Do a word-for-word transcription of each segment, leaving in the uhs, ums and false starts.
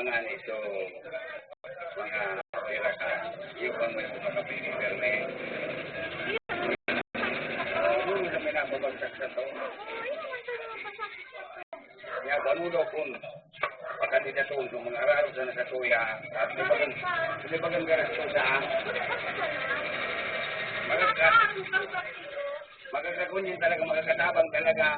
Ngani, so, mga pira ka, iyo pang may mga kapili, perme. Ano na may nababagsak sa to? Kaya, ano daw kung pakandidatuon sa mga aral sa nakatuya, at libagan, libagan ka na sa, magka-, magkakakunyin talaga, magkakatabang talaga.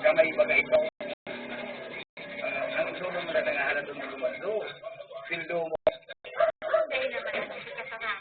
Kamay baga ikaw. Ang sulo mo na nga halat ang lumaldo. Pildo mo. Dahil naman ang kasama.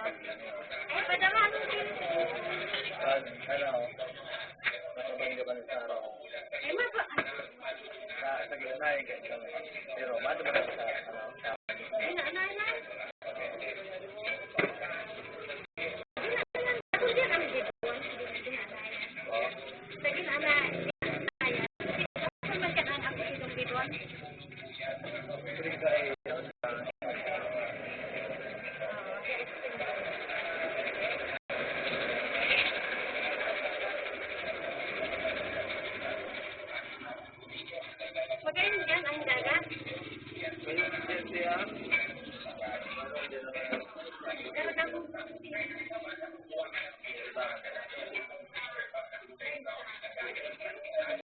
Ay, padama, ano din? Ano? Nakabang ka ba sa araw? Ay, mapa- Sa, sa gitna yung ganyan. Pero, mado ba sa, ano, sa Ay, na, na, na. Ako din ang gidon. Lagi na, na. Ayan. Kasi ako man ka na, ako itong gidon. Magayon yan ang dagat. Pero kamo,